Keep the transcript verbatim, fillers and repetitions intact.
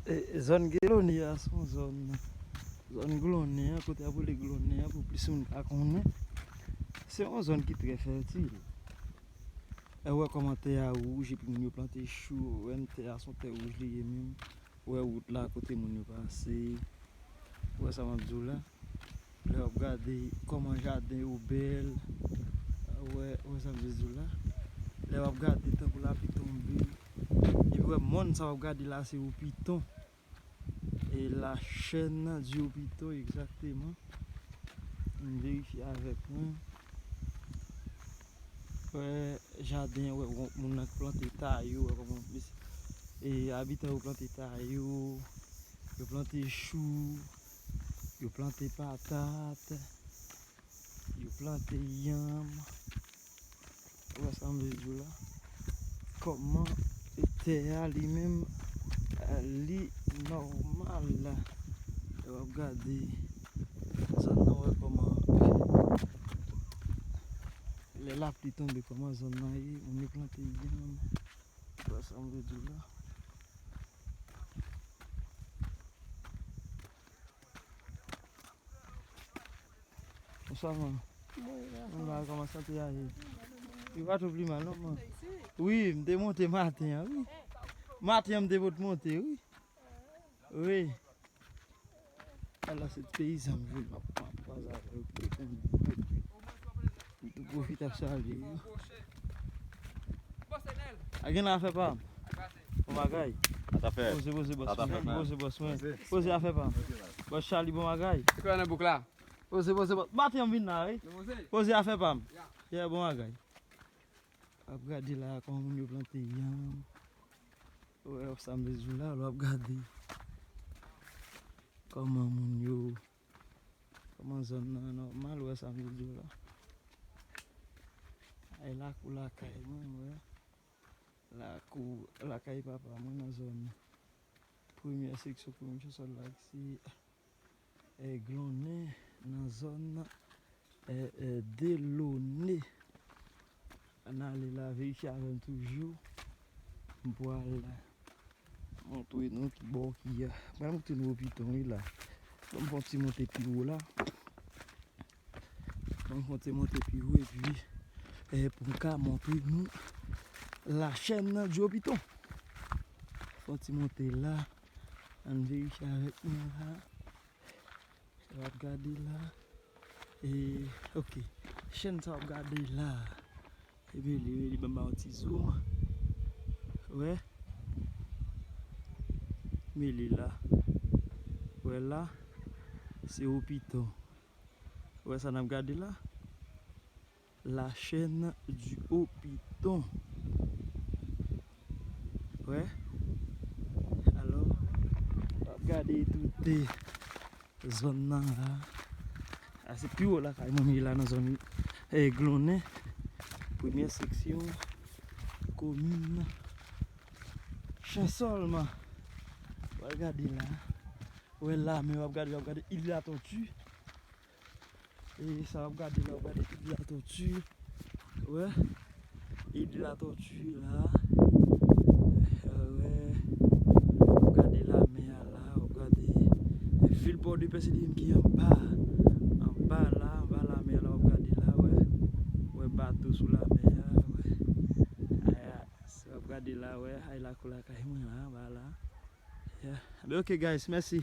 E, zòn Gelone a se yon zòn, zòn Glonnen an, kote y ap rele Glonnen an, pou plis moun ka konnen. Se yon zòn ki trè fètil. E, ou wè kòman tè a wouj, epi moun yo plante chou, ou wè tè a se yon tè wouj li ye menm. Ou wè wout la, kote moun yo pase. Ou wè sa m ap di w la? Lè w ap gade kòman jaden yo bèl, ou wè, ou wè sa m vle di w la? Lè w ap gade tankou lapli tonbe, epi w wè mòn sa w ap gade la se yon piton. E la chaîne du Hopiton, egzakteman. Vin verifye avèk mwen. Wè jaden, wè moun nan k plante ta yo, wè kòman e abitan yo plante ta yo, yo plante chou, yo plante patat, yo plante yanm. Ou wè sa m vle di w la? Kòman tè a li menm, li nòmal la. Lè w ap gade zòn nan, wè kòman lè lapli tonbe, kòman zòn nan ye, moun yo plante yanm. Ou wè sa m vle di w la? Bonswa, man. Mwen la, kòman sante a ye? Li pa twò pi mal, non, man. Wi, m te monte maten an, wi. Maten an, m te pot monte, wi. Wi. Ala se peyizan m jwenn, m ap, m ap kwaze avè l, pou l konn. M tou pwofite ap salye yo. A gen la afè pa m. Bon bagay. Sa t ap fè. Poze, poze, bòs mwen. Poze, bòs mwen. Poze afè pa m. Bòs Charly, bon bagay. Ki fè nan bouk la? Poze, poze, bòs. Maten an m vin la, wi. Poze afè pa m. Yeah, bon bagay. Ap gade la, kòman moun yo plante yanm. Ou wè sa m vle di w la, lè w ap gade kòman moun yo, kòman zòn nan nòmal, ou wè sa m vle di w la. Ay lakou lakay mwen, ou wè. Lakou lakay papa mwen nan zòn premyè seksyon, premye sòl la, se Glonnen nan zòn Delone. Ann ale la, verifye avè m toujou. M pral montre nou ki bò ki a. M pral montre nou Hopiton wi la. Ban m fè yon ti monte pi wo la. Ban m fè yon ti monte pi wo epi pou m ka montre nou la chaîne du Hopiton. Fè yon ti monte la. Ann verifye avèk mwen la. Sa w ap gade la. E, ok. Chaîne sa w ap gade la. Ebyen, li, li ban m yon ti zoom. Wè. Men li la. Wè la. Se Hopiton. Wè sa n ap gade la. La chaîne du Hopiton. Wè. Alò, w ap gade tout zòn nan la. A, se pi wo lakay mwen m ye la nan zòn, eh, Glonnen. Premyè seksyon komin Chansòlman. W ap gade la. Wè la, men w ap gade, w ap gade Il de la Tortue. E sa w ap gade la, w ap gade Il de la Tortue. Wè. Il de la Tortue la. Wè. W ap gade lamè a la, w ap gade vil Pòdepè, se li menm ki anba. Anba la, anba lamè a la, w ap gade la, wè. Wè bato sou lamè a, wè. Aya, sa w ap gade la, wè. Ay lakou lakay mwen la, anba la. Yeah. Ben, ok, guys, mèsi.